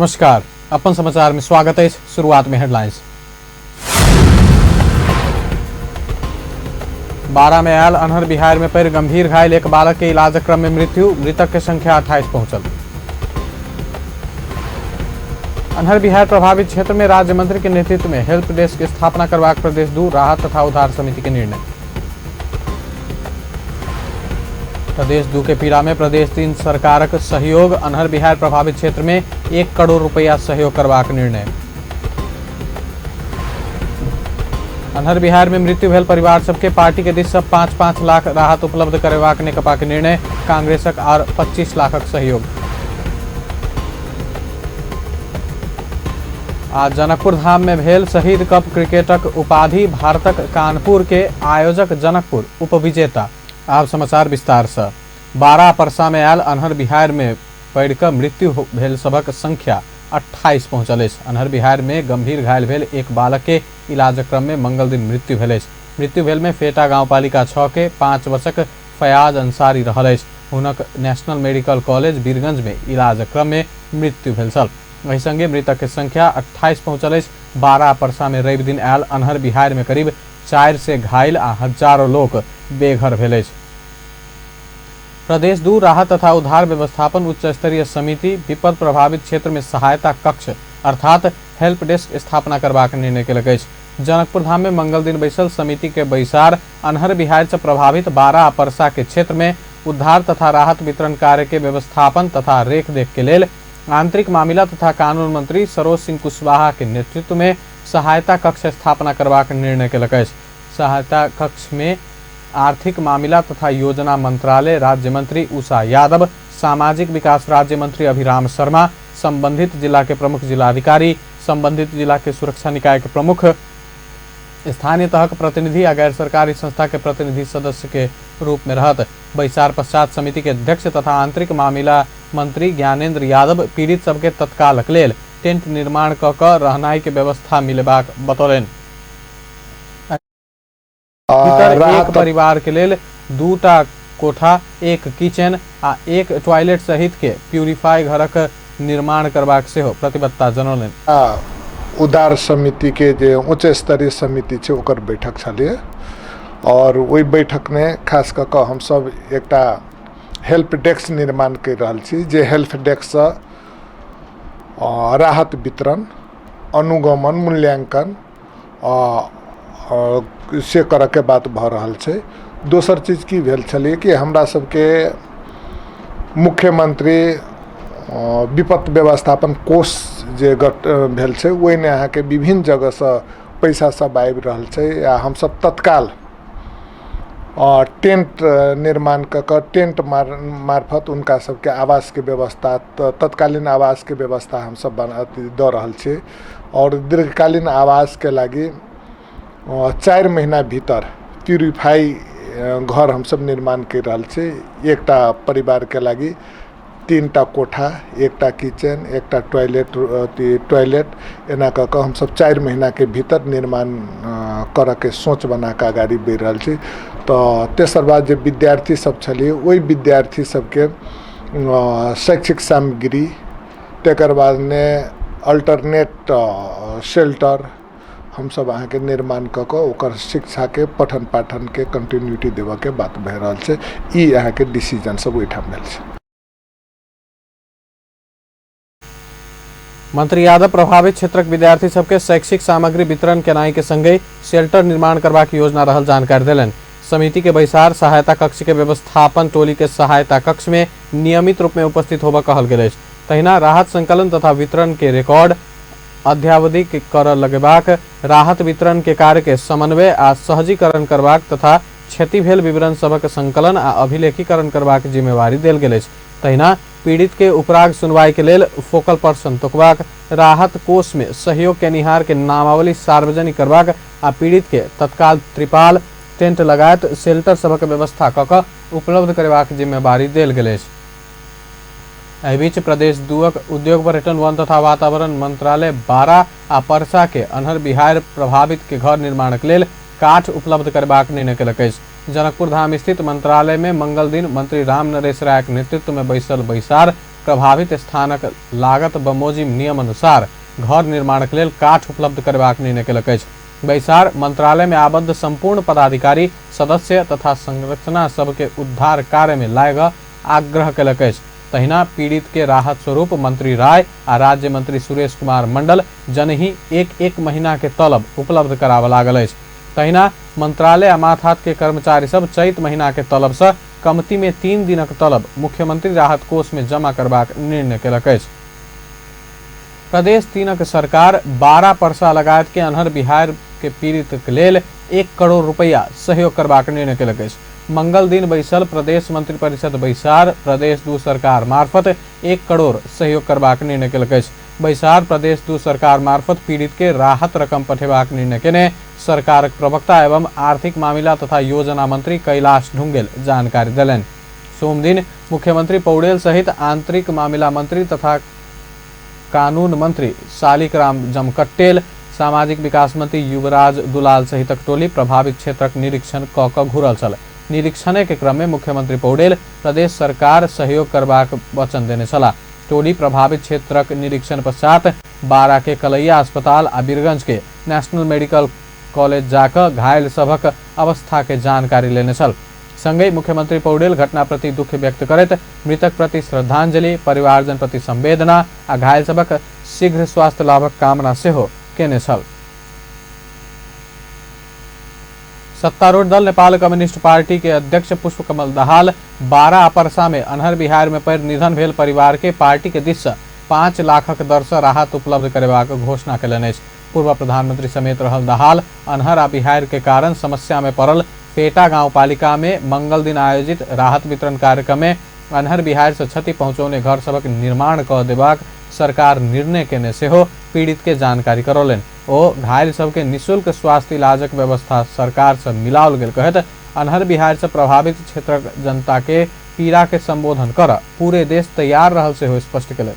नमस्कार, अपन समाचार में स्वागत है। शुरुआत में हेडलाइंस। बारा में आयल अन्हर बिहार में पड़ि गंभीर घायल एक बालक के इलाज क्रम में मृत्यु, मृतक के संख्या 28 पहुंचल। अन्हर बिहार प्रभावित क्षेत्र में राज्य मंत्री के नेतृत्व में हेल्प डेस्क स्थापना करबाक प्रदेश 2 राहत तथा उद्धार समिति के निर्णय। प्रदेश 2 के पीड़ा में प्रदेश 3 सरकारक सहयोग, अन्हर बिहार प्रभावित क्षेत्र में 1 करोड़ रुपया सहयोग करबाक निर्णय। अन्हर बिहार में मृत्यु भेल परिवार सबके पार्टी के दिस से 5-5 लाख राहत उपलब्ध करेबाक नेकपा के निर्णय, कांग्रेसक आर 25 लाखक सहयोग। आज जनकपुर धाम में भेल शहीद कप क्रिकेटक उपाधि भारतक कानपुर के आयोजक जनकपुर उपविजेता। आब समाचार विस्तार से। 12 परसा में आयल अन्हर बिहार में पड़ि कऽ मृत्यु भेल सभक संख्या 28 पहुंचल अछि। अन्हर बिहार में गंभीर घायल भेल एक बालक के इलाज क्रम में मंगल दिन मृत्यु भेल अछि। मृत्यु भेल में फेटा गांवपालिका 6 के 5 वर्षक फयाज अंसारी रहल अछि। हुनक नेशनल मेडिकल कॉलेज बीरगंज में इलाज क्रम में मृत्यु भेल छल। एहि संगे मृतक के संख्या 28 पहुंचल अछि। 12 परसा में रवि दिन आयल अन्हर बिहार में करीब 400 घायल आ हजारों लोक बेघर भेल अछि। प्रदेश 2 राहत तथा उद्धार व्यवस्थापन उच्च स्तरीय समिति विपद प्रभावित क्षेत्र में सहायता कक्ष अर्थात हेल्प डेस्क स्थापना करबाक निर्णय केलक अछि। जनकपुर धाम में मंगल दिन बैसल समिति के बैसार अन्हर बिहार से प्रभावित 12 परसा के क्षेत्र में उद्धार तथा राहत वितरण कार्य के व्यवस्थापन तथा रेख देख के लेल आंतरिक मामिला तथा कानून मंत्री सरोज सिंह कुशवाहा के नेतृत्व में सहायता कक्ष स्थापना करबाक निर्णय केलक अछि। सहायता कक्ष में आर्थिक मामिला तथा योजना मंत्रालय राज्य मंत्री उषा यादव, सामाजिक विकास राज्य मंत्री अभिराम शर्मा, संबंधित जिला के प्रमुख जिलाधिकारी, संबंधित जिला के सुरक्षा निकाय के प्रमुख, स्थानीय तहक प्रतिनिधि आ गैर सरकारी संस्था के प्रतिनिधि सदस्य के रूप में रहत। बैसार पश्चात समिति के अध्यक्ष तथा आंतरिक मामिला मंत्री ज्ञानेंद्र यादव पीड़ित सबके तत्कालक लेल टेंट निर्माण क क रहनाई के व्यवस्था मिलेबाक बतौलनि। भीतर एक परिवार के लेल 2टा कोठा, 1 किचन आ 1 टॉयलेट सहित के प्यूरिफाई घरक निर्माण करबाक सेहो प्रतिबद्धता जनौलनि। उद्धार समिति के जे उच्च स्तरीय समिति छै ओकर बैठक छलै और ओहि बैठक में खास कऽ कऽ हमसब एकटा हेल्प डेस्क निर्माण करि रहल छी, जे हेल्प डेस्क से राहत वितरण, अनुगमन, मूल्यांकन से करऽके बात भऽ रहल छै। दोसर चीज की भेल छलै कि हमरा सबके मुख्यमंत्री विपत्ति व्यवस्थापन कोष जे भेल छै ओहिमे अहाँके विभिन्न जगहसँ पैसा सब आबि रहल छै आ हमसब तत्काल टेंट निर्माण कऽ कऽ टेंट मार्फत हुनका सबके आवासके व्यवस्था, तत्कालीन आवासके व्यवस्था हमसब दऽ रहल छी। और दीर्घकालीन आवासके लागि 4 महीना भीतर प्यूरिफाई घर हमसब निर्माण करि रहल छी। एकटा परिवारके लागि 3टा कोठा, 1टा किचन, 1टा टॉयलेट, एना कऽ कऽ हमसब 4 महीनाके भीतर निर्माण करऽके सोच बना कऽ अगाडि बढ़ि रहल छी। तऽ तेसर बात जे विद्यार्थी सब छलियै ओहि विद्यार्थी सबके शैक्षिक सामग्री, तकर बादमे अल्टरनेट शेल्टर हमसब अहाँके निर्माण कऽ कऽ ओकर शिक्षाके पठन पाठनके कंटिन्यूटी देबऽके बात भए रहल छै। ई अहाँके डिसीजन सब ओहिठाम भेल छै। मंत्री यादव प्रभावित क्षेत्रक विद्यार्थी सबके शैक्षिक सामग्री वितरण केनाई के संगे शेल्टर निर्माण करबाक योजना रहल जानकारी देलनि। समिति के बैसार सहायता कक्ष के व्यवस्थापन टोली के सहायता कक्ष में नियमित रूप में उपस्थित होबऽ कहल गेल अछि। तहिना राहत संकलन तथा वितरण के रिकॉर्ड अद्यावधि कर लगेबाक, राहत वितरण के कार्य के समन्वय आ सहजीकरण करबाक तथा क्षति भेल विवरण सभक संकलन आ अभिलेखीकरण करबाक जिम्मेवारी देल गेल अछि। तहिना पीड़ित के उपराग सुनवाई के लेल फोकल पर्सन तोकबाक, राहत कोष में सहयोग केनिहार के नामावली सार्वजनिक करबाक आ पीड़ित के तत्काल त्रिपाल, टेंट लगायत शेल्टर सभक व्यवस्था कऽ कऽ उपलब्ध करेबाक जिम्मेवारी देल गेल अछि। एहि बीच प्रदेश 2 उद्योग पर्यटन वन तथा वातावरण मंत्रालय 12 आ परसा के अन्हर बिहार प्रभावित के घर निर्माणक लेल काठ उपलब्ध करबाक निर्णय केलक अछि। जनकपुर धाम स्थित मंत्रालय में मंगल दिन मंत्री राम नरेश राय के नेतृत्व में बैसल बैसार प्रभावित स्थानक लागत बमोजिम नियम अनुसार घर निर्माणक लेल काठ उपलब्ध करबाक निर्णय केलक अछि। बैसार मंत्रालय में आबद्ध संपूर्ण पदाधिकारी सदस्य तथा संरचना सबके उद्धार कार्य में लाग आग्रह केलक अछि। तहिना पीड़ित के राहत स्वरूप मंत्री राय आ राज्य मंत्री सुरेश कुमार मंडल जनही एक एक महीना के तलब उपलब्ध कराबऽ लागल अछि। तहिना मंत्रालय आ माथात के कर्मचारी सब चैत महीना के तलब से कमती में 3 दिनक तलब मुख्यमंत्री राहत कोष में जमा करबाक निर्णय केलक अछि। प्रदेश 3 सरकार 12 परसा लगायत के अन्हर बिहार के पीड़ित के लेल 1 करोड़ रुपया सहयोग करबाक निर्णय केलक अछि। मंगल दिन बैसल प्रदेश मंत्री परिषद बैसार प्रदेश 2 सरकार मार्फत 1 करोड़ सहयोग करबाक निर्णय केलक अछि। बैसार प्रदेश 2 सरकार मार्फत पीड़ित के राहत रकम पठेबाक निर्णय केने सरकारक प्रवक्ता एवं आर्थिक मामिला तथा योजना मंत्री कैलाश ढुंगेल जानकारी देलनि। सोमदिन मुख्यमंत्री पौडेल सहित आंतरिक मामिला मंत्री तथा कानून मंत्री शालिकराम जमकट्टेल, सामाजिक विकास मंत्री युवराज दुलाल सहितक टोली प्रभावित क्षेत्रक निरीक्षण क क घुरल छल। निरीक्षण के क्रम में मुख्यमंत्री पौडेल प्रदेश सरकार सहयोग करबाक वचन देने छलाह। टोली प्रभावित क्षेत्रक निरीक्षण पश्चात बारा के कलैया अस्पताल आ बीरगंज के नेशनल मेडिकल कॉलेज जाकर घायल सभक अवस्था के जानकारी लेने छल। संगहि मुख्यमंत्री पौडेल घटना प्रति दुख व्यक्त करैत मृतक प्रति श्रद्धांजलि, परिवारजन प्रति संवेदना आ घायल सभक शीघ्र स्वास्थ्य लाभक कामना सेहो केने छल। सत्तारूढ़ दल नेपाल कम्युनिस्ट पार्टी के अध्यक्ष पुष्पकमल दाहाल 12 परसा में अन्हर बिहार में पर निधन भेल परिवार के पार्टी के दिस से 5 लाखक दर से राहत उपलब्ध करेबाक घोषणा केलनि अछि। पूर्व प्रधानमंत्री समेत रहल दाहाल अन्हर आ बिहार के कारण समस्या में पड़ल पेटा गांवपालिका में मंगल दिन आयोजित राहत वितरण कार्यक्रम में अन्हर बिहार से क्षति पहुंचौने घर सभक निर्माण क देबाक सरकार निर्णय केने सेहो पीड़ित के जानकारी करौलनि। ओ घायल सबके निःशुल्क स्वास्थ्य इलाजक व्यवस्था सरकार से मिलाओल गेल कहैत अन्हर बिहार से प्रभावित क्षेत्रक जनता के पीड़ा के संबोधन कर पूरे देश तैयार रहल सेहो स्पष्ट केलनि।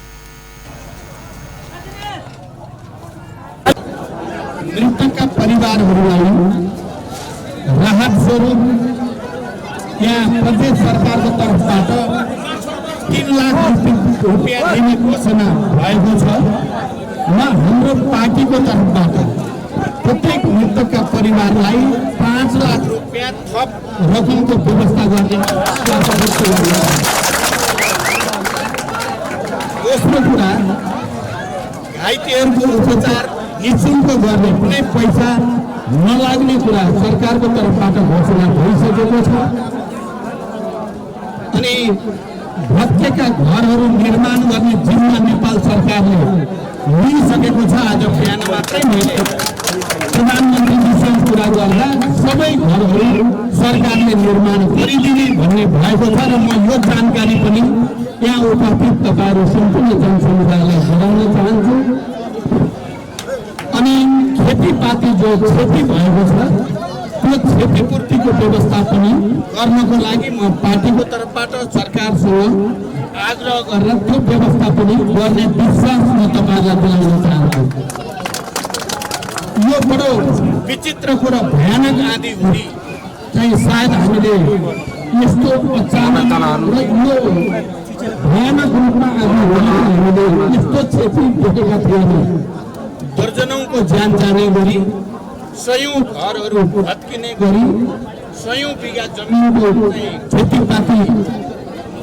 मृतकका परिवारहरूलाई राहत स्वरूप यहाँ प्रदेश सरकारको तर्फबाट 3 लाख रुपियाँ दिने घोषणा भएको छ। म हाम्रो पार्टीको तर्फबाट प्रत्येक मृतकका परिवारलाई 5 लाख रुपियाँ थप रकमको व्यवस्था गर्ने। दोस्रो कुरा, घाइतेहरूको उपचार निःशुल्क गर्ने, कुनै पैसा नलाग्ने कुरा सरकारको तर्फबाट घोषणा भइसकेको छ। अनि भत्केका घरहरू निर्माण गर्ने जिम्मा नेपाल सरकारले लिइसकेको छ। आज बिहान मात्रै मैले प्रधानमन्त्रीजीसँग कुरा गर्दा सबै घरहरू सरकारले निर्माण गरिदिने भन्ने भएको छ र म यो जानकारी पनि यहाँ उपस्थित तपाईँहरू सम्पूर्ण जनसमुदायलाई गराउन चाहन्छु। अनि खेतीपाती जो क्षति भएको छ त्यो क्षतिपूर्तिको व्यवस्था पनि गर्नको लागि म पार्टीको तर्फबाट सरकारसँग आग्रह गरेर त्यो व्यवस्था पनि गर्ने विश्वास म तपाईँहरूलाई दिलाउन चाहन्छु। यो बडो विचित्र कुरा, भयानक आँधी हुरी चाहिँ सायद हामीले यस्तो अचानक र यो भयानक रूपमा आँधी हुरी हामीले यस्तो क्षति देखेका थिएनौँ। दर्जनौंको ज्यान जाने गरी, सयौं घरहरू भत्किने गरी, सयौं बिघा जमिनको खेतीपाती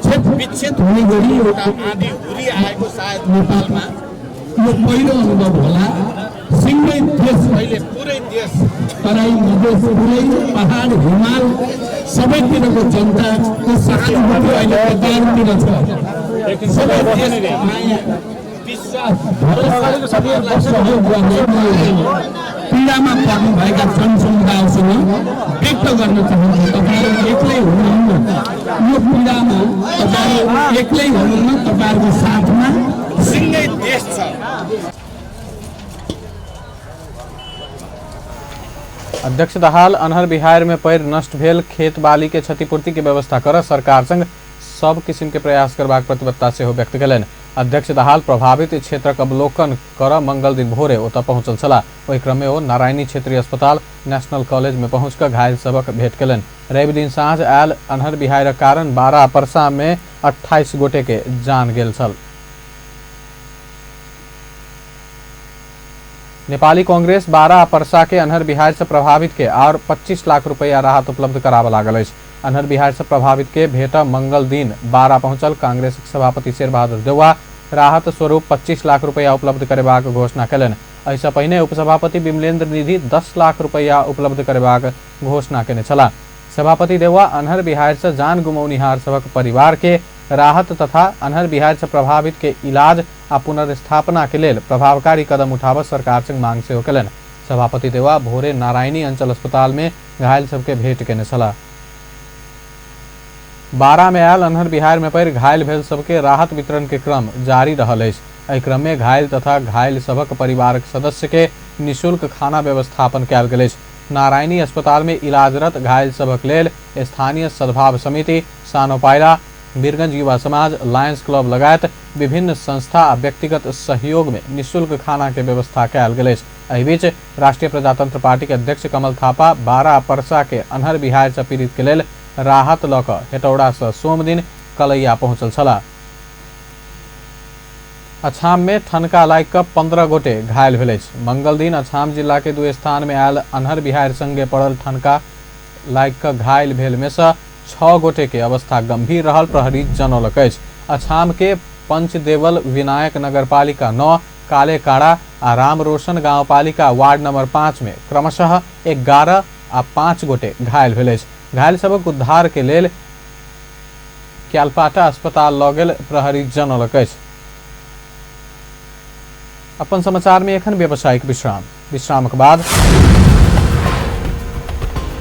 छेद विच्छेद हुने गरी एउटा आँधी हुरी आएको सायद नेपालमा यो पहिलो अनुभव होला। सिँगै देश, अहिले पुरै देश, तराई मधेस, पुरै पहाड हिमाल सबैतिरको जनताको सहानुभूति अहिले कतारतिर छ। सबै देशको माया, विश्वास, भरोसा, सहयोग गर्ने पीडामा पर्नुभएका जनसमुदायसँग व्यक्त गर्न चाहन्छु। तपाईँहरू एक्लै हुनुहुन्न, यो पीडामा तपाईँहरू एक्लै हुनुहुन्न, तपाईँहरूको साथमा सिँगै देश छ। अध्यक्ष दाहाल अन्हर बिहार में पैर नष्ट भेल खेत बाली के क्षतिपूर्ति के व्यवस्था कर सरकार संग सब किसिम के प्रयास करबाक प्रतिबद्धता सेहो व्यक्त केलनि। अध्यक्ष दाहाल प्रभावित क्षेत्रक अवलोकन कर मंगल दिन भोरे ओतऽ पहुंचल छलाह। ओहि क्रम में ओ नारायणी क्षेत्रीय अस्पताल नेशनल कॉलेज में पहुंच कऽ घायल सभक भेंट केलनि। रवि दिन साँझ आयल अन्हर बिहारक कारण 12 परसा में 28 गोटे के जान गेल छल। नेपाली कांग्रेस 12 पर्सा के अन्हर बिहार से प्रभावित के और 25 लाख रुपया राहत उपलब्ध कराबऽ लागल अछि। अन्हर बिहार से प्रभावित के भेंट मंगल दिन 12 पहुंचल कांग्रेस सभापति शेरबहादुर देउवा राहत स्वरूप 25 लाख रुपया उपलब्ध करेबाक घोषणा कयलनि। एहिसँ पहिने उपसभापति विमलेन्द्र निधि 10 लाख रुपया उपलब्ध करेबाक घोषणा केने छलाह। सभापति देउवा अन्हर बिहार से जान गुमौनिहार सभक परिवार के राहत तथा अन्हर बिहार से प्रभावित के इलाज आ पुनर्स्थापना के लेल प्रभावकारी कदम उठाबऽ सरकार से मांग सेहो कयलनि। सभापति देउवा भोरे नारायणी अंचल अस्पताल में घायल सबके भेंट केने छलाह। 12 में आयल अन्हर बिहार में पड़ि घायल भेल सबके राहत वितरण के क्रम जारी रहल अछि। एहि क्रम में घायल तथा घायल सभक परिवारक सदस्य के निःशुल्क खाना व्यवस्थापन कयल गेल अछि। नारायणी अस्पताल में इलाजरत घायल सभक लेल स्थानीय सद्भाव समिति, सानोपायरा, वीरगंज युवा समाज, लायंस क्लब लगायत विभिन्न संस्था आ व्यक्तिगत सहयोग में निःशुल्क खाना के व्यवस्था कयल गेल अछि। एहि बीच राष्ट्रीय प्रजातंत्र पार्टी के अध्यक्ष कमल थापा 12 पर्सा के अन्हर बिहार से पीड़ित के लेल राहत लऽ कऽ हेटौड़ा से सोमदिन कलैया पहुंचल छलाह। अछाम में ठनका लागि कऽ 15 गोटे घायल भेल अछि। मंगल दिन अछाम जिला के 2 स्थान में आयल अन्हर बिहार संगे पड़ल ठनका लागि कऽ घायल भेल में से 6 गोटे के अवस्था गंभीर रहल प्रहरी जनौलक अछि। अछाम के पंचदेवल विनायक नगरपालिका 9, कालेकाड़ा आ रामरोशन गांवपालिका वार्ड नंबर 5 में क्रमशः 11 आ 5 गोटे घायल भेल अछि। घायल सभक उद्धार के लेल क्यालपाटा अस्पताल लऽ गेल प्रहरी जनौलक अछि। अपन समाचार में एखन व्यावसायिक विश्राम। विश्रामक बाद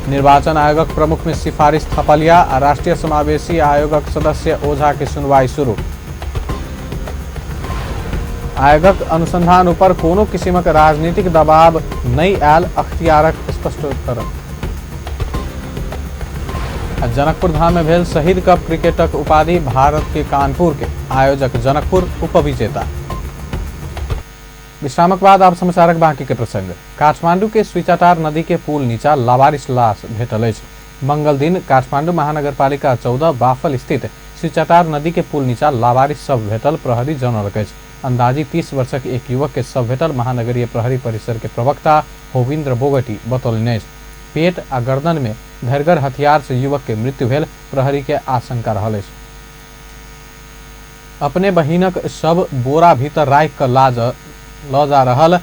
निर्वाचन आयोगक प्रमुख में सिफारिश थपलिया आ राष्ट्रीय समावेशी आयोगक सदस्य ओझा के सुनवाई शुरू। आयोगक अनुसंधान ऊपर कोनो किसिमक राजनीतिक दबाव नहि आयल अख्तियारक स्पष्टीकरण। जनकपुर धाम में भेल शहीद कप क्रिकेटक उपाधि भारत के कानपुर के आयोजक जनकपुर उपविजेता। विश्रामक बाद आब समाचारक बाकी के प्रसंग। काठमांडू के स्विचाटार नदी के पुल नीचा लावारिस लाश भेटल अछि। मंगल दिन काठमांडू महानगरपालिका 14 बाफल स्थित स्विचाटार नदी के पुल नीचा लावारिस शव भेटल प्रहरी जनौलक अछि। अंदाजी 30 वर्षक एक युवक के शव भेटल महानगरीय प्रहरी परिसर के प्रवक्ता होविन्द्र बोगटी बतौलनि अछि। पेट आ गर्दन में धरगर हथियार से युवक के मृत्यु भेल प्रहरी के आशंका रहल अछि। अपने बहिनक शव बोरा भीतर राखि कऽ लऽ जा रहल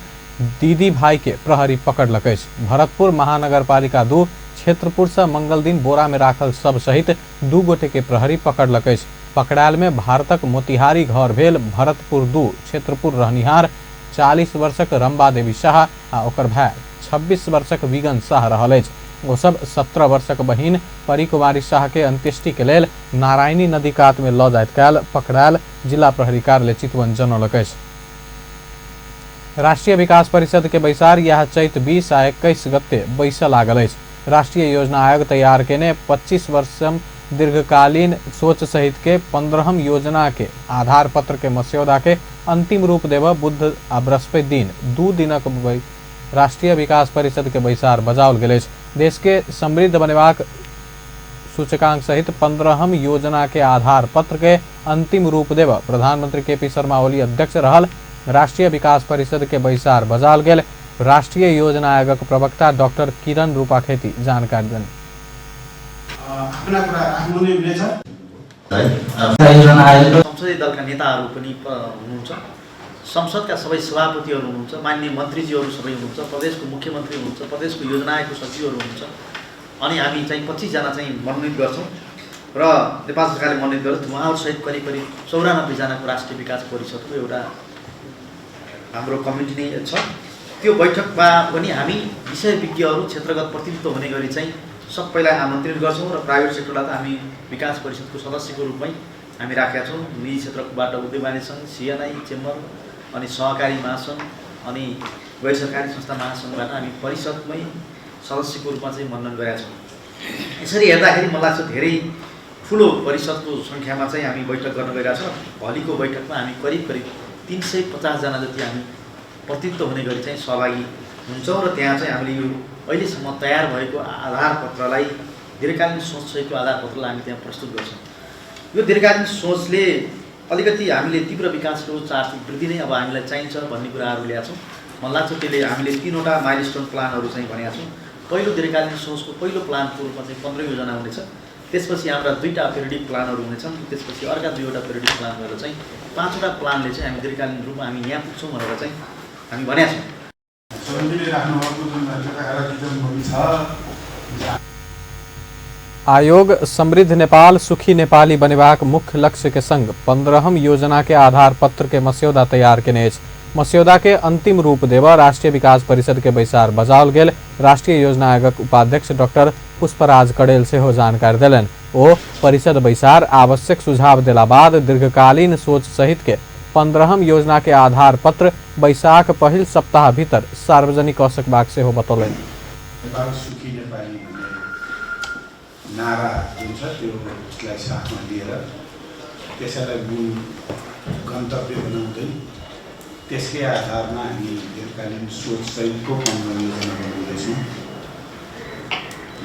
दीदी भाई के प्रहरी पकड़लक अछि। भरतपुर महानगरपालिका 2 क्षेत्रपुर से मंगल दिन बोरा में राखल शव सहित 2 गोटे के प्रहरी पकड़लक अछि। पकड़ायल में भारतक मोतिहारी घर भेल भरतपुर 2 क्षेत्रपुर रहनिहार 40 वर्षक रंबा देवी शाह आ ओकर भाई 26 वर्षक विगन शाह रहल अछि। ओ सब 17 वर्षक बहिन परी कुमारी शाह के अंत्येष्टि के लेल नारायणी नदी कात में लऽ जाइत काल पकड़ायल जिला प्रहरी कार्यालय चितवन जनौलक अछि। राष्ट्रीय विकास परिषद के बैसार यह चैत 20 आ 21 गते बैसऽ लागल अछि। राष्ट्रीय योजना आयोग तैयार केने 25 वर्ष दीर्घकालीन सोच सहित के 15हम योजना के आधार पत्र के मस्यौदा के अंतिम रूप देव बुध आ बृहस्पति दिन 2 दिनक राष्ट्रीय विकास परिषद के बैसार बजाओल गेल अछि। देश के समृद्ध बनेबाक सूचकांक सहित 15हम योजना के आधार पत्र के अंतिम रूप देव प्रधानमंत्री के पी शर्मा ओली अध्यक्ष रहल राष्ट्रीय विकास परिषद के बैसार बजाओल गेल। राष्ट्रीय योजना आयोगक प्रवक्ता डॉक्टर किरण रूपाखेती जानकारी देलनि। संसदीय दलका नेताहरू पनि हुनुहुन्छ, संसदका सबै सभापतिहरू हुनुहुन्छ, माननीय मन्त्रीजीहरू सबै हुनुहुन्छ, प्रदेशको मुख्यमन्त्री हुनुहुन्छ, प्रदेशको योजना आयोगको सचिवहरू हुनुहुन्छ। अनि हामी चाहिँ 25 जना चाहिँ मनोनित गर्छौँ र नेपाल सरकारले मनोनित गर्छ। उहाँहरूसहित करिब करिब 94 जनाको राष्ट्रिय विकास परिषदको एउटा हाम्रो कमिटी नै छ। त्यो बैठकमा पनि हामी विषय विज्ञहरू क्षेत्रगत प्रतिनिधित्व हुने गरी चाहिँ सबैलाई आमन्त्रित गर्छौँ र प्राइभेट सेक्टरलाई त हामी विकास परिषदको सदस्यको रूपमै हामी राखेका छौँ। निजी क्षेत्रबाट उद्योग वाणिज्य सङ्घ, सिएनआई चेम्बर अनि सहकारी महासङ्घ अनि गैर सरकारी संस्था महासङ्घबाट हामी परिषदमै सदस्यको रूपमा चाहिँ मनोनयन गरेका छौँ। यसरी हेर्दाखेरि मलाई लाग्छ धेरै ठुलो परिषदको सङ्ख्यामा चाहिँ हामी बैठक गर्न गइरहेको छौँ। भोलिको बैठकमा हामी करिब करिब 350 जना जति हामी प्रतिनिधित्व हुने गरी चाहिँ सहभागी हुन्छौँ र त्यहाँ चाहिँ हामीले यो अहिलेसम्म तयार भएको आधारपत्रलाई, दीर्घकालीन सोचसहितको आधारपत्रलाई हामी त्यहाँ प्रस्तुत गर्छौँ। यो दीर्घकालीन सोचले अलिकति हामीले तीव्र विकास र उच्च आर्थिक वृद्धि नै अब हामीलाई चाहिन्छ भन्ने कुराहरू ल्याएको छौँ। मलाई लाग्छ त्यसले हामीले 3वटा माइलस्टोन प्लानहरू चाहिँ भनेका छौँ। पहिलो दीर्घकालीन सोचको पहिलो प्लानको रूपमा चाहिँ 15 योजना हुनेछ, त्यसपछि हाम्रा 2टा पेरियोडिक प्लानहरू हुनेछन्, त्यसपछि अर्का 2वटा पेरियोडिक प्लान गरेर चाहिँ 5वटा प्लानले चाहिँ हामी दीर्घकालीन रूपमा हामी यहाँ पुग्छौँ भनेर चाहिँ हामी भनेका छौँ। आयोग समृद्ध नेपाल सुखी नेपाली बनेबाक मुख्य लक्ष्य के संग 15हम योजना के आधार पत्र के मस्यौदा तैयार केने अछि। मस्यौदा के अंतिम रूप देबऽ राष्ट्रीय विकास परिषद के बैसार बजाओल गेल। राष्ट्रीय योजना आयोगक उपाध्यक्ष डॉक्टर पुष्पराज कडेल सेहो जानकारी देलनि। ओ परिषद बैसार आवश्यक सुझाव देला बाद दीर्घकालीन सोच सहित के 15हम योजना के आधार पत्र बैसाख पहिल सप्ताह भीतर सार्वजनिक कऽ सकबाक सेहो बतौलनि। नेपाल सुखी नेपाली भन्ने नारा जुन छ त्यो उसलाई साथमा लिएर त्यसैलाई मूल गन्तव्य बनाउँदै त्यसकै आधारमा हामी दीर्घकालीन सोचसहितको 15 योजना बनाउँदैछौँ।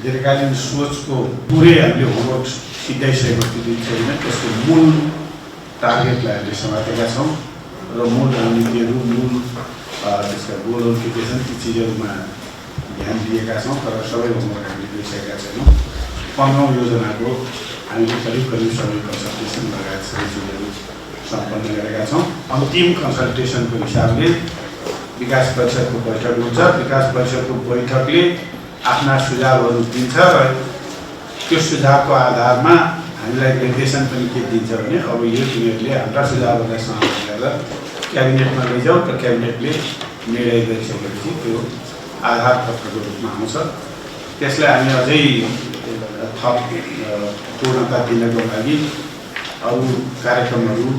दीर्घकालीन सोचको पुरै हामीले होमवर्क सिद्धाइसकेको स्थिति छैन, त्यसको मूल टार्गेटलाई हामीले समातेका छौँ र मूल रणनीतिहरू, मूल त्यसका गोलहरू के के छन् ती चिजहरूमा ध्यान दिएका छौँ, तर सबै होमवर्क हामीले गरिसकेका छैनौँ। 15औं योजनाको हामीले करिब करिब सबै कन्सल्टेसन लगायत सबै चिजहरू सम्पन्न गरेका छौँ। अन्तिम कन्सल्टेसनको हिसाबले विकास परिषदको बैठक हुन्छ। विकास परिषदको बैठकले आफ्ना सुझावहरू दिन्छ र त्यो सुझावको आधारमा हामीलाई निर्देशन पनि के दिन्छ भने अब यो तिमीहरूले हाम्रा सुझावहरूलाई समावेश गरेर क्याबिनेटमा लैजाऊ र क्याबिनेटले निर्णय गरिसकेपछि त्यो आधार पत्रको रूपमा आउँछ। त्यसलाई हामी अझै थप पूर्णता दिनको लागि अरू कार्यक्रमहरू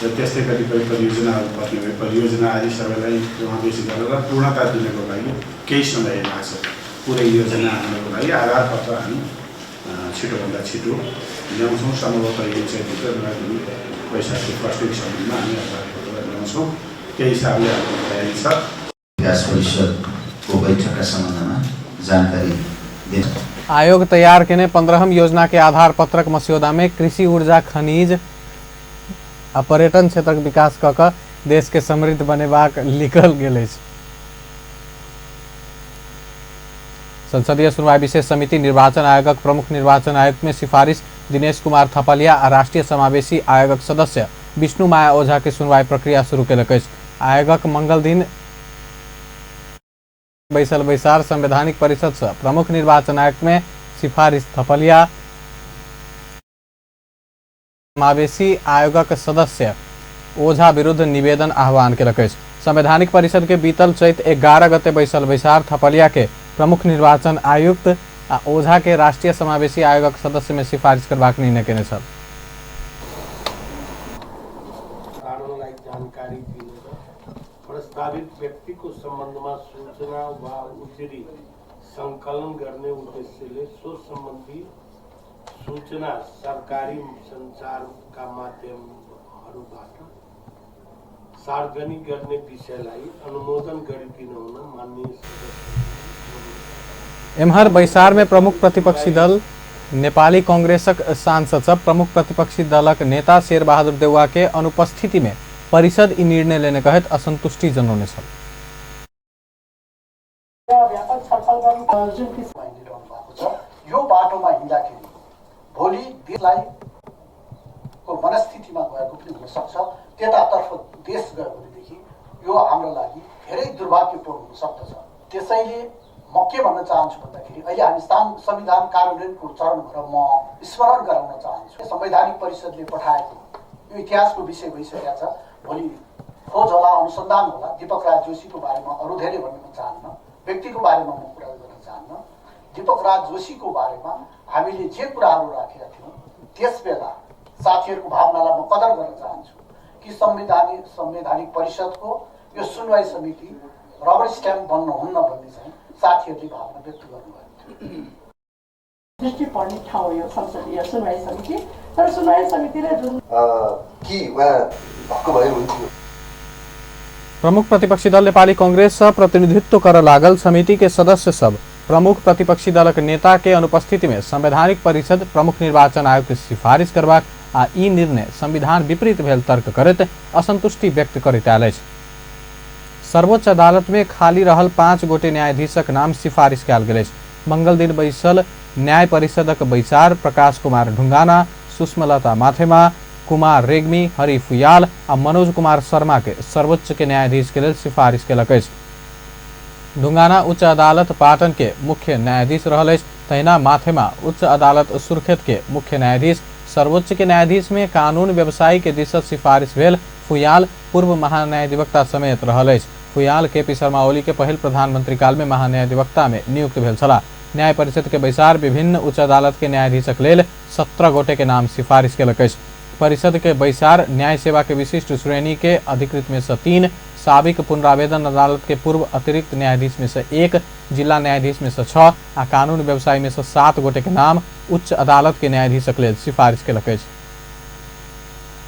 र त्यस्तै कतिपय परियोजनाहरू पर्ने भए परियोजना आदि सबैलाई समावेश गरेर पूर्णता दिनको लागि केही समय लाग्छ। पुरै योजना आउनको लागि आधार पत्र हामी छिटोभन्दा छिटो ल्याउँछौँ। सम्भवतः यो चैतभित्र वैशाखको फर्स्ट विकसम्ममा हामी आधार पत्र ल्याउँछौँ। त्यही हिसाबले हाम्रो तयारी छ। विकास परिषदको बैठकका सम्बन्धमा जानकारी दिन्छ। आयोग तैयार केने 15हम योजना के आधार पत्रक मस्यौदा में कृषि, ऊर्जा, खनिज आ पर्यटन क्षेत्रक विकास कऽ कऽ देश के समृद्ध बनेबाक लिखल गेल अछि। संसदीय सुनवाई विशेष समिति निर्वाचन आयोगक प्रमुख निर्वाचन आयुक्त में सिफारिश दिनेश कुमार थपलिया आ राष्ट्रीय समावेशी आयोगक सदस्य विष्णु माया ओझा के सुनवाई प्रक्रिया शुरू केलक अछि। आयोगक मंगल दिन बैसल बैसार संवैधानिक परिषद से प्रमुख निर्वाचन आयुक्त में सिफारिश थपलिया समावेशी आयोगक सदस्य ओझा विरुद्ध निवेदन आह्वान केलक अछि। संवैधानिक परिषद के बीतल चैत 11 गते बैसल बैसार थपलिया के प्रमुख निर्वाचन आयुक्त आ ओझा के राष्ट्रीय समावेशी आयोगक सदस्य में सिफारिश करबाक निर्णय केने छल। कानुनलाई जानकारी दिने र प्रस्तावित व्यक्तिको सम्बन्धमा सूचना वा उजुरी सङ्कलन गर्ने उद्देश्यले सो सम्बन्धी सूचना सरकारी सञ्चारका माध्यमहरूबाट सार्वजनिक गर्ने विषयलाई अनुमोदन गरिदिनु हुन माननीय सदस्य। एम्हर बैसार में प्रमुख प्रतिपक्षी दल नेपाली कांग्रेसक सांसद सब प्रमुख प्रतिपक्षी दलक नेता शेरबहादुर देउवा के अनुपस्थिति में परिषद ई निर्णय लेने कहैत असंतुष्टि जनौने छल। व्यापक छलफल गर्नु जुन किसिम हिँडिरहनु भएको छ, यो बाटोमा हिँड्दाखेरि भोलि देशलाई को मनस्थितिमा गएको पनि हुनसक्छ। त्यतातर्फ देश गयो भनेदेखि यो हाम्रो लागि धेरै दुर्भाग्यपूर्ण हुन सक्दछ। त्यसैले म के भन्न चाहन्छु भन्दाखेरि अहिले हामी संविधान कार्यान्वयनको चरण भएर म स्मरण गराउन चाहन्छु। संवैधानिक परिषदले पठाएको यो इतिहासको विषय भइसकेको छ। भोलि खोज होला, अनुसन्धान होला। दीपक राज जोशीको बारेमा अरू धेरै भन्न म चाहन्न, व्यक्तिको बारेमा म कुरा गर्न चाहन्न। दीपक राज जोशीको बारेमा हामीले जे कुराहरू राखेका थियौँ त्यस बेला साथीहरूको भावनालाई म कदर गर्न चाहन्छु कि संवैधानिक परिषदको यो सुनवाई समिति रबर स्ट्याम्प बन्नुहुन्न भन्ने चाहिँ साथीहरूले भावना व्यक्त गर्नुभएको थियो। दृष्टि पर्ने ठाउँ हो यो संसदीय सुनवाई समिति। तर सुनवाई समितिले जुन कि उहाँ भएको भए हुन्थ्यो। प्रमुख प्रतिपक्षी दल नेपाली कांग्रेस से प्रतिनिधित्व कर लागल समिति के सदस्य सब प्रमुख प्रतिपक्षी दलक नेता के अनुपस्थिति में संवैधानिक परिषद प्रमुख निर्वाचन आयोग के सिफारिश करबाक आ ई निर्णय संविधान विपरीत भेल तर्क करैत असंतुष्टि व्यक्त करैत आयल अछि। सर्वोच्च अदालत में खाली रहल 5 गोटे न्यायाधीशक नाम सिफारिश कयल गेल अछि। मंगल दिन बैसल न्याय परिषदक बैसार प्रकाश कुमार ढुंगाना, सुषमलता माथेमा, कुमार रेग्मी, हरि फुयाल आ मनोज कुमार शर्मा के सर्वोच्च के न्यायाधीश के लेल सिफारिश केलक अछि। ढुंगाना उच्च अदालत पाटन के मुख्य न्यायाधीश रहल अछि, तहिना माथेमा उच्च अदालत सुर्खेत के मुख्य न्यायाधीश। सर्वोच्च के न्यायाधीश में कानून व्यवसायी के दिशा सिफारिश भेल फुयाल पूर्व महान्यायाधिवक्ता समेत रहल अछि। फुयाल के पी शर्मा ओली के पहिल प्रधानमंत्री काल में महान्यायाधिवक्ता में नियुक्त भेल छलाह। न्याय परिषद के बैसार विभिन्न उच्च अदालत के न्यायाधीशक लेल 17 गोटे के नाम सिफारिश केलक अछि। परिषद के बैसार न्याय सेवा के विशिष्ट श्रेणी के अधिकृत में से 3, साबिक पुनरावेदन अदालत के पूर्व अतिरिक्त न्यायाधीश में से 1, जिला न्यायाधीश में से 6 आ कानून व्यवसायी में से 7 गोटे के नाम उच्च अदालत के न्यायाधीशक लेल सिफारिश केलक अछि।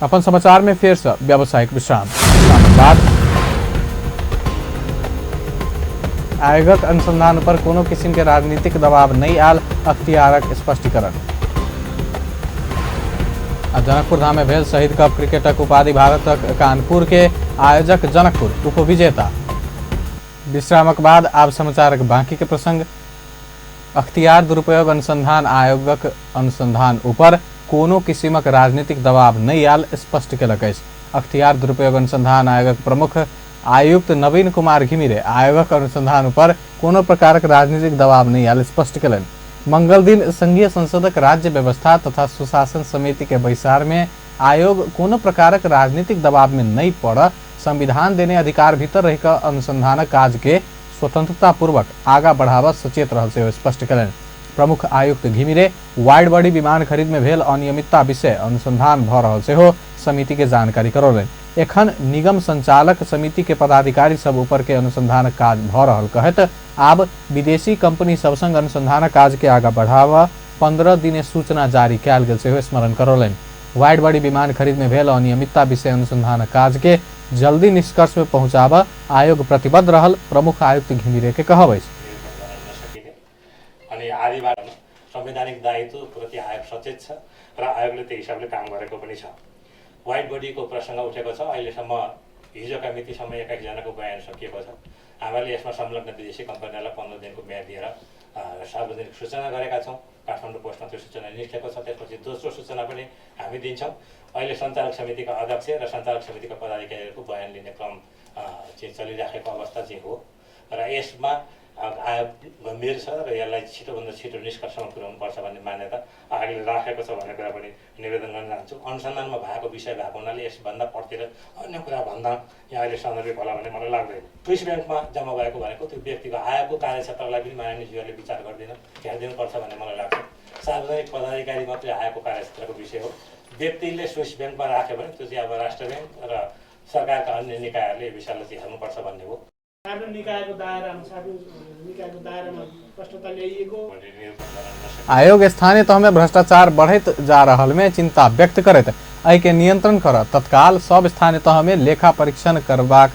अपन समाचार में फेर से व्यावसायिक विश्राम। बाद आयोगक अनुसंधान पर कोनो किसिम के राजनीतिक दबाव नहीं आयल, अख्तियारक स्पष्टीकरण। जनकपुर धाम में भेल शहीद कप क्रिकेटक उपाधि भारतक कानपुर के आयोजक जनकपुर उपविजेता। विश्रामक बाद आब समाचारक बाकी के प्रसंग। अख्तियार दुरुपयोग अनुसंधान आयोगक अनुसंधान ऊपर कोनो किसिमक राजनीतिक दबाव नहीं आयल स्पष्ट केलक अछि। अख्तियार दुरुपयोग अनुसंधान आयोगक प्रमुख आयुक्त नवीन कुमार घिमिरे आयोगक अनुसंधान ऊपर कोनो प्रकारक राजनीतिक दबाव नहीं आयल स्पष्ट केलनि। मंगल दिन संघीय संसदक राज्य व्यवस्था तथा सुशासन समिति के बैसार में आयोग कोनो प्रकारक राजनीतिक दबाव में नहीं पड़ संविधान देने अधिकार भीतर रहिकऽ अनुसंधानक काज के स्वतंत्रता पूर्वक आगा बढ़ावा सचेत रहल से स्पष्ट केलनि। प्रमुख आयुक्त घिमिरे वाइड बॉडी विमान खरीद में भेल अनियमितता विषय अनुसंधान भऽ रहल सेहो समिति के जानकारी करौलनि। एखन निगम संचालक समिति के पदाधिकारी सब ऊपर के अनुसंधान काज भऽ रहल कहैत आब विदेशी कंपनी सब संग अनुसंधान काज के आगा बढ़ावा 15 दिने सूचना जारी कयल गेल सेहो स्मरण करौलनि। वाइड बॉडी विमान खरीद में भेल अनियमितता विषय अनुसंधान काज के जल्दी निष्कर्ष में पहुंचाबऽ आयोग प्रतिबद्ध रहल प्रमुख आयुक्त घिमिरे के कहब अछि। संवैधानिक दायित्वप्रति आयोग सचेत छ र आयोगले त्यो हिसाबले काम गरेको पनि छ। वाइड बडीको प्रसङ्ग उठेको छ। अहिलेसम्म हिजोका मितिसम्म 21 जनाको बयान सकिएको छ। हामीले यसमा संलग्न विदेशी कम्पनीहरूलाई 15 दिनको म्याद दिएर सार्वजनिक सूचना गरेका छौँ। काठमाडौँ पोस्टमा त्यो सूचना निस्केको छ। त्यसपछि दोस्रो सूचना पनि हामी दिन्छौँ। अहिले सञ्चालक समितिका अध्यक्ष र सञ्चालक समितिका पदाधिकारीहरूको बयान लिने क्रम चाहिँ चलिराखेको अवस्था चाहिँ हो र यसमा आयोग गम्भीर छ र यसलाई छिटोभन्दा छिटो निष्कर्षमा पुर्याउनुपर्छ भन्ने मान्यता आयोगले राखेको छ भन्ने कुरा पनि निवेदन गर्न चाहन्छु। अनुसन्धानमा भएको विषय भएको हुनाले यसभन्दा पढ्तिर अन्य कुरा भन्दा यहाँ अहिले सन्दर्भिक होला भन्ने मलाई लाग्दैन। स्विस ब्याङ्कमा जम्मा भएको भनेको त्यो व्यक्तिको आयोगको कार्यक्षेत्रलाई पनि माननीयज्यूहरूले विचार गरिदिन हेरिदिनुपर्छ भन्ने मलाई लाग्छ। सार्वजनिक पदाधिकारी मात्रै आयोगको कार्यक्षेत्रको विषय हो। व्यक्तिले स्विस ब्याङ्कमा राख्यो भने त्यो चाहिँ अब राष्ट्र ब्याङ्क र सरकारका अन्य निकायहरूले यो विषयलाई चाहिँ हेर्नुपर्छ भन्ने हो। आयोग स्थानीय तह में भ्रष्टाचार बढ़ैत जा रहल में चिंता व्यक्त करैत एहि के नियंत्रण कर तत्काल सब स्थानीय तह में लेखा परीक्षण करबाक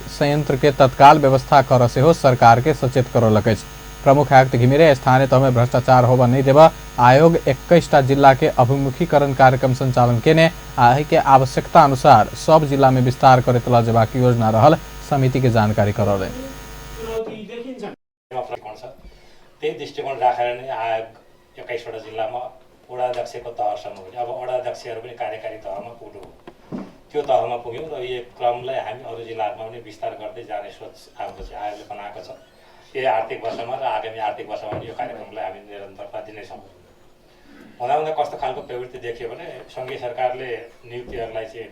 संयंत्र के तत्काल व्यवस्था कर सेहो सरकार के सचेत करौलक अछि। प्रमुख आयुक्त घिमिरे स्थानीय तह में भ्रष्टाचार होबऽ नहीं देबऽ आयोग 21टा जिला के अभिमुखीकरण कार्यक्रम संचालन केने आ एहि के आवश्यकता अनुसार सब जिला में विस्तार करैत लऽ जेबाक योजना रहल समिति के जानकारी करौलनि। त्यही दृष्टिकोण राखेर नै आयोग 21वटा जिल्लामा वडा अध्यक्षको तहसम्म पनि अब वडा अध्यक्षहरू पनि कार्यकारी तहमा पुग्नु हो, त्यो तहमा पुग्यौँ र यो क्रमलाई हामी अरू जिल्लाहरूमा पनि विस्तार गर्दै जाने सोच हाम्रो चाहिँ आयोगले बनाएको छ। यही आर्थिक वर्षमा र आगामी आर्थिक वर्षमा पनि यो कार्यक्रमलाई हामी निरन्तरता दिनेछौँ। हुँदाहुँदा कस्तो खालको प्रवृत्ति देखियो भने सङ्घीय सरकारले नियुक्तिहरूलाई चाहिँ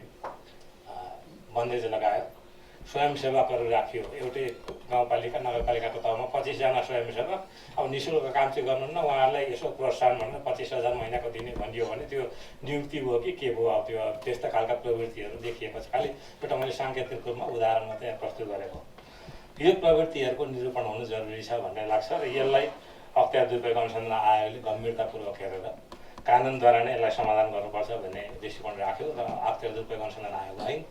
बन्देज लगायो, स्वयंसेवकहरू राखियो। एउटै गाउँपालिका नगरपालिकाको तहमा 25 जना स्वयंसेवक, अब निःशुल्क काम चाहिँ गर्नुहुन्न, उहाँहरूलाई यसो प्रोत्साहन भनेर 25,000 महिनाको दिने भनियो भने त्यो नियुक्ति भयो कि के भयो? अब त्यो त्यस्ता खालका प्रवृत्तिहरू देखिएको छ। खालि एउटा मैले साङ्केतिक रूपमा उदाहरण मात्रै यहाँ प्रस्तुत गरेको। यो प्रवृत्तिहरूको निरूपण हुनु जरुरी छ भन्ने लाग्छ र यसलाई अख्तियार दुरुपयोग अनुसन्धान आयोगले गम्भीरतापूर्वक हेरेर कानुनद्वारा नै यसलाई समाधान गर्नुपर्छ भन्ने दृष्टिकोण राख्यो र अख्तियार दुरुपयोग अनुसन्धान आयोग ऐन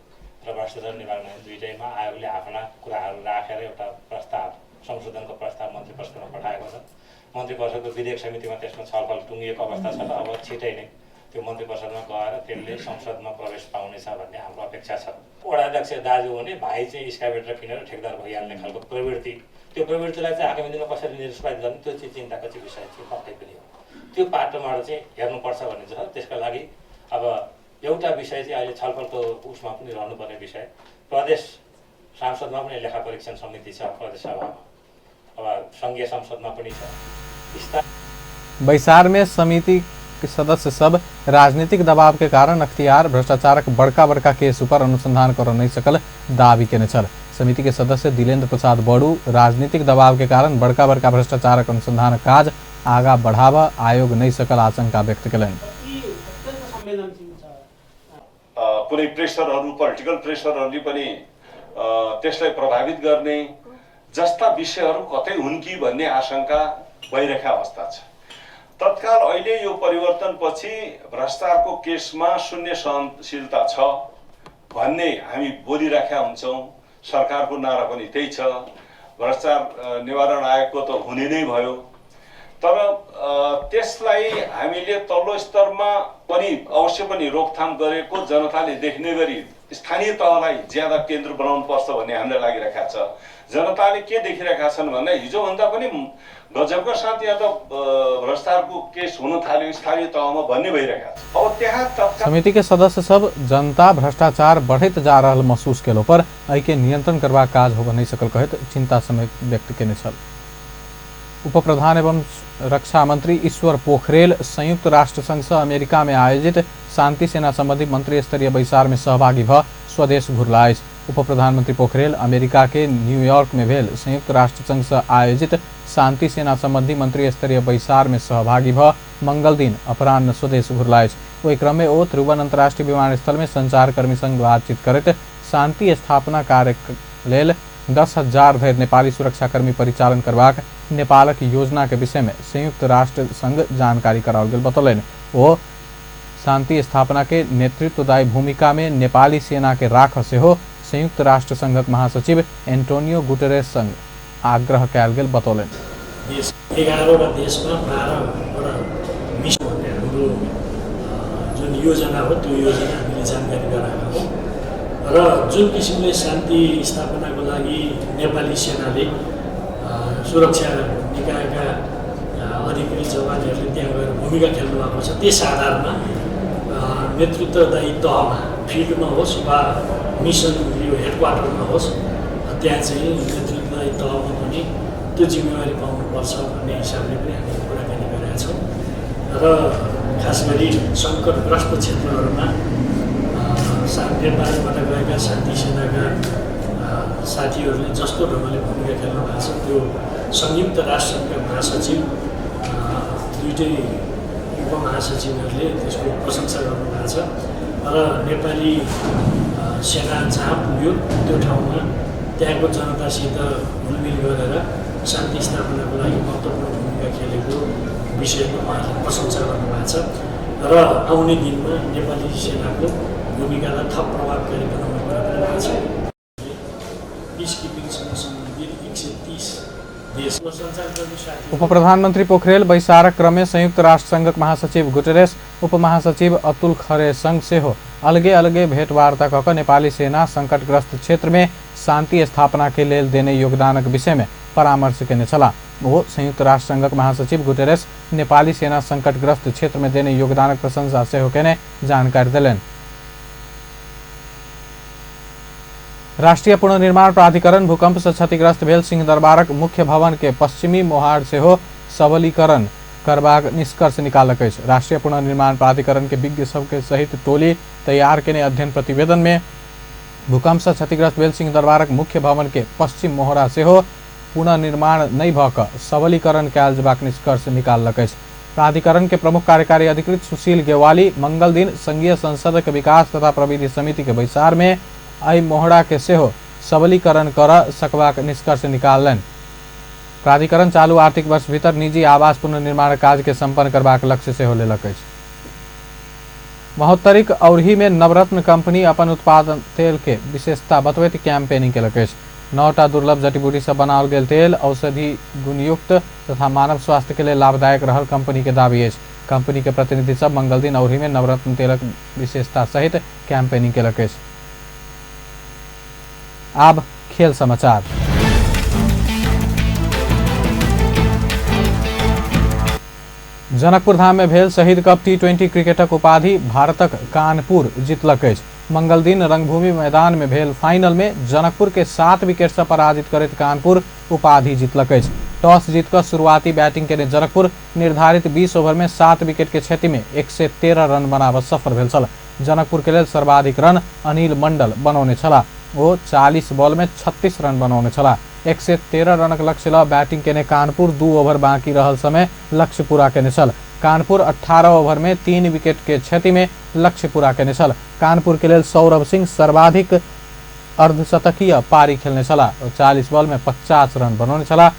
र भ्रष्टाचार निवारण ऐन दुईटैमा आयोगले आफ्ना कुराहरू राखेर एउटा प्रस्ताव संशोधनको प्रस्ताव मन्त्री परिषदमा पठाएको छ। मन्त्री परिषदको विधेयक समितिमा त्यसमा छलफल टुङ्गिएको अवस्था छ र अब छिटै नै त्यो मन्त्री परिषदमा गएर त्यसले संसदमा प्रवेश पाउनेछ भन्ने हाम्रो अपेक्षा छ। वडाध्यक्ष दाजु हुने, भाइ चाहिँ स्काइभेटर किनेर ठेकदार भइहाल्ने खालको प्रवृत्ति, त्यो प्रवृत्तिलाई चाहिँ आगामी दिनमा कसरी निरुत्साहित गर्ने त्यो चाहिँ चिन्ताको चाहिँ विषय चाहिँ पक्कै पनि हो। त्यो पाटोबाट चाहिँ हेर्नुपर्छ भन्ने छ। त्यसका लागि अब एउटा विषय चाहिँ अहिले छलफलको उसमा पनि रहनुपर्ने विषय, प्रदेश सांसदमा पनि लेखा परीक्षण समिति छ, प्रदेश सभामा, अब सङ्घीय संसदमा पनि छ। बैसार में समिति के सदस्य सब राजनीतिक दबाव के कारण अख्तियार भ्रष्टाचारक बड़का बड़का केस ऊपर अनुसंधान कर नहीं सकल दावी केने छल। समिति के सदस्य दिलेन्द्र प्रसाद बड़ू राजनीतिक दबाव के कारण बड़का बड़का भ्रष्टाचारक अनुसंधान काज आगा बढ़ावा आयोग नहीं सकल आशंका व्यक्त केलनि। कुनै प्रेसरहरू, पोलिटिकल प्रेसरहरूले पनि त्यसलाई प्रभावित गर्ने जस्ता विषयहरू कतै हुन् कि भन्ने आशंका भइरहेको अवस्था छ। तत्काल अहिले यो परिवर्तनपछि भ्रष्टाचारको केसमा शून्य सहनशीलता छ भन्ने हामी बोलिराखेका हुन्छौँ, सरकारको नारा पनि त्यही छ, भ्रष्टाचार निवारण आयोगको त हुने नै भयो। तर त्यसलाई हामीले तल्लो स्तरमा पनि अवश्य पनि रोकथाम गरेको जनताले देख्ने गरी स्थानीय तहलाई ज्यादा केन्द्र बनाउनु पर्छ भन्ने हामीलाई लागिरहेको छ। जनताले के देखिरहेका छन् भन्दा हिजोभन्दा पनि गजबका साथ यहाँ त भ्रष्टाचारको केस हुन थाल्यो स्थानीय तहमा भन्ने भइरहेको छ। अब त्यहाँ तत्काल समिति के सदस्य सब जनता भ्रष्टाचार बढ़ैत जा रहल महसूस केलो पर एहिके नियंत्रण करबाक काज होबय नहि सकल कहैत चिंता समेत व्यक्त केने छल। उप प्रधान एवं रक्षा मंत्री ईश्वर पोखरेल संयुक्त राष्ट्र संघ से अमेरिका में आयोजित शांति सेना संबंधी मंत्री स्तरीय बैसार में सहभागी भ स्वदेश घुरला अछि। उप प्रधानमंत्री पोखरेल अमेरिका के न्यूयॉर्क में भेल संयुक्त राष्ट्र संघ से आयोजित शांति सेना संबंधी मंत्री स्तरीय बैसार में सहभागी भ मंगल दिन अपराह्न स्वदेश घुरला अछि। ओहि क्रम में ओ त्रिभुवन अंतर्राष्ट्रीय विमानस्थल में संचारकर्मी संग बातचीत करैत शांति स्थापना कार्य लेल 10,000 धरि नेपाली सुरक्षाकर्मी परिचालन करबाक नेपालक योजना के विषय में संयुक्त राष्ट्र संघ जानकारी कराओल गेल बतौलनि। ओ शांति स्थापना के नेतृत्वदायी भूमिका में नेपाली सेना के राख सेहो संयुक्त राष्ट्र संघक महासचिव एंटोनियो गुटेरेस संग आग्रह कयल गेल बतौलनि। देश 11वटा देशमा 12वटा मिसन भन्ने हाम्रो जुन योजना हो त्यो योजना हामीले जानकारी गराएको हो र जुन किसिमले शान्ति स्थापनाको लागि नेपाली सेनाले सुरक्षा निकायका अधिकृत जवानहरूले त्यहाँ गएर भूमिका खेल्नु भएको छ, त्यस आधारमा नेतृत्वदायी तहमा फिल्डमा होस् वा मिसन यो हेडक्वार्टरमा होस् त्यहाँ चाहिँ नेतृत्वदायी तहमा पनि त्यो जिम्मेवारी पाउनुपर्छ भन्ने हिसाबले पनि हामीले कुराकानी गरेका छौँ र खास गरी सङ्कटग्रस्त क्षेत्रहरूमा नेपालबाट गएका शान्ति सेनाका साथीहरूले जस्तो ढङ्गले भूमिका खेल्नु भएको छ त्यो संयुक्त राष्ट्रसङ्घका महासचिव दुईटै उपमहासचिवहरूले त्यसको प्रशंसा गर्नुभएको छ र नेपाली सेना जहाँ पुग्यो त्यो ठाउँमा त्यहाँको जनतासित घुलमिल गरेर शान्ति स्थापनाको लागि महत्त्वपूर्ण भूमिका खेलेको विषयमा उहाँहरूले प्रशंसा गर्नुभएको छ र आउने दिनमा नेपाली सेनाको भूमिकालाई थप प्रभावकारी बनाउने कुरा पनि भएको छ। पिसकिपिङसँग सम्बन्धित 130 देश सञ्चारकर्मी साथी उप प्रधानमंत्री पोखरेल बैसारक क्रम में संयुक्त राष्ट्र संघक महासचिव गुटेरेस, उप महासचिव अतुल खरे संग सेहो अलगे अलगे भेंटवार्ता कऽ नेपाली सेना संकटग्रस्त क्षेत्र में शांति स्थापना के लेल देने योगदानक विषय में परामर्श केने छलाह। ओ संयुक्त राष्ट्र संघक महासचिव गुटेरेस नेपाली सेना संकटग्रस्त क्षेत्र में देने योगदानक प्रशंसा सेहो केने जानकारी देलनि। राष्ट्रीय पुनर्निर्माण प्राधिकरण भूकंप से क्षतिग्रस्त भेल सिंहदरबारक मुख्य भवन के पश्चिमी मोहाड़ सेहो सबलीकरण करबाक निष्कर्ष निकालक अछि। राष्ट्रीय पुनर्निर्माण प्राधिकरण के विज्ञ सबके सहित टोली तैयार केने अध्ययन प्रतिवेदन में भूकंप से क्षतिग्रस्त भेल सिंहदरबारक मुख्य भवन के पश्चिम मोहरा सेहो पुनर्निर्माण नहि भऽ कऽ सबलीकरण कयल जेबाक निष्कर्ष निकाललक अछि। प्राधिकरण के प्रमुख कार्यकारी अधिकृत सुशील गेवाली मंगल दिन संघीय संसदक विकास तथा प्रविधि समिति के बैसार में एहि मोहरा के सेहो सबलीकरण कर सकबाक निष्कर्ष निकाललनि। प्राधिकरण चालू आर्थिक वर्ष भीतर निजी आवास पुनर्निर्माण काज के संपन्न करबाक लक्ष्य सेहो लेलक अछि। महोत्तरीक औरही में नवरत्न कंपनी अपन उत्पादन तेल के विशेषता बतबैत कैंपेनिंग केलक अछि। 9टा दुर्लभ जड़ी-बूटी से बनाओल गेल तेल औषधि गुणयुक्त तथा मानव स्वास्थ्य के लेल लाभदायक रहल कंपनी के दावी अछि। कंपनी के प्रतिनिधि सब मंगल दिन औरही में नवरत्न तेलक विशेषता सहित कैंपेनिंग केलक अछि। आब खेल समाचार। जनकपुर धाम में भेल शहीद कप T20 क्रिकेटक उपाधि भारतक कानपुर जीतलक अछि। मंगल दिन रंगभूमि मैदान में भेल फाइनल में जनकपुर के 7 विकेट से पराजित करैत कानपुर उपाधि जीतलक अछि। टॉस जीतकर शुरुआती बैटिंग केने जनकपुर निर्धारित 20 ओवर में 7 विकेट के क्षति में 113 रन बनाबऽ सफल भेल छल। जनकपुर के लेल सर्वाधिक रन अनिल मंडल बनौने छलाह। ओ 40 बॉल में 36 रन बनौने छलाह। 113 रनक लक्ष्य ल बैटिंग केने कानपुर 2 ओवर बाकी रहल समय लक्ष्य पूरा केने छल। कानपुर 18 ओवर में 3 विकेट के क्षति में लक्ष्य पूरा केने छल। कानपुर के लेल सौरभ सिंह सर्वाधिक अर्धशतकीय पारी खेलने छलाह। ओ 40 बॉल में 50 रन बनौने छलाह।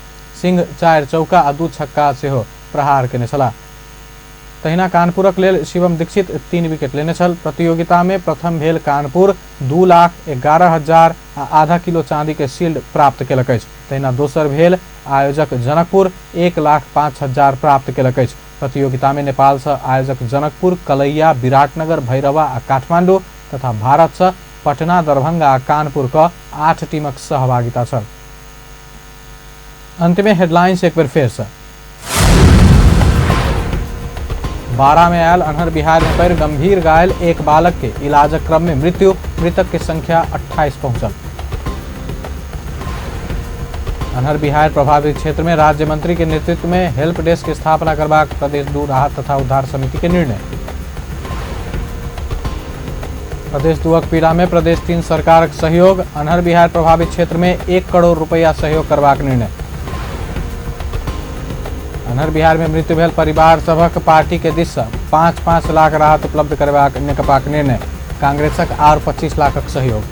सिंह 4 चौका आ 2 छक्का सेहो प्रहार केने छलाह। तहिना कानपुरक लेल शिवम दीक्षित 3 विकेट लेने छल। प्रतियोगिता में प्रथम भेल कानपुर 2,11,000 आ आधा किलो चांदी के शील्ड प्राप्त केलक अछि। तहिना दोसर भेल आयोजक जनकपुर 1,05,000 प्राप्त केलक अछि। प्रतियोगिता में नेपाल से आयोजक जनकपुर, कलैया, विराटनगर, भैरवा आ काठमांडू तथा भारत से पटना, दरभंगा आ कानपुर क 8 टीमक सहभागिता छल। अंत में हेडलाइंस एक बेर फेर से। बारा में आयल अन्हर बिहार में पड़ि गंभीर घायल एक बालक के इलाजक क्रम में मृत्यु, मृतक के संख्या 28 पहुंचल। अन्हर बिहार प्रभावित क्षेत्र में राज्य मंत्री के नेतृत्व में हेल्प डेस्क के स्थापना करबाक प्रदेश 2 राहत तथा उद्धार समिति के निर्णय। प्रदेश 2 पीड़ा में प्रदेश 3 सरकारक सहयोग, अन्हर बिहार प्रभावित क्षेत्र में 1 करोड़ रुपया सहयोग करबाक निर्णय। अन्हर बिहार में मृत्यु भेल परिवार सभक पार्टी के दिस 5-5 लाख राहत उपलब्ध करबाक नेकपाक निर्णय, कांग्रेसक आर 25 लाखक सहयोग।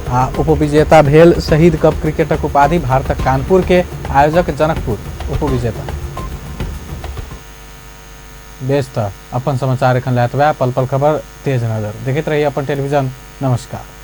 आ उपविजेता भेल शहीद कप क्रिकेटक उपाधि भारतक कानपुर के आयोजक जनकपुर उपविजेता। बेस त अपन समाचार एखन लैत पल पल खबर तेज नजर देखैत रही अपन टेलीविजन। नमस्कार।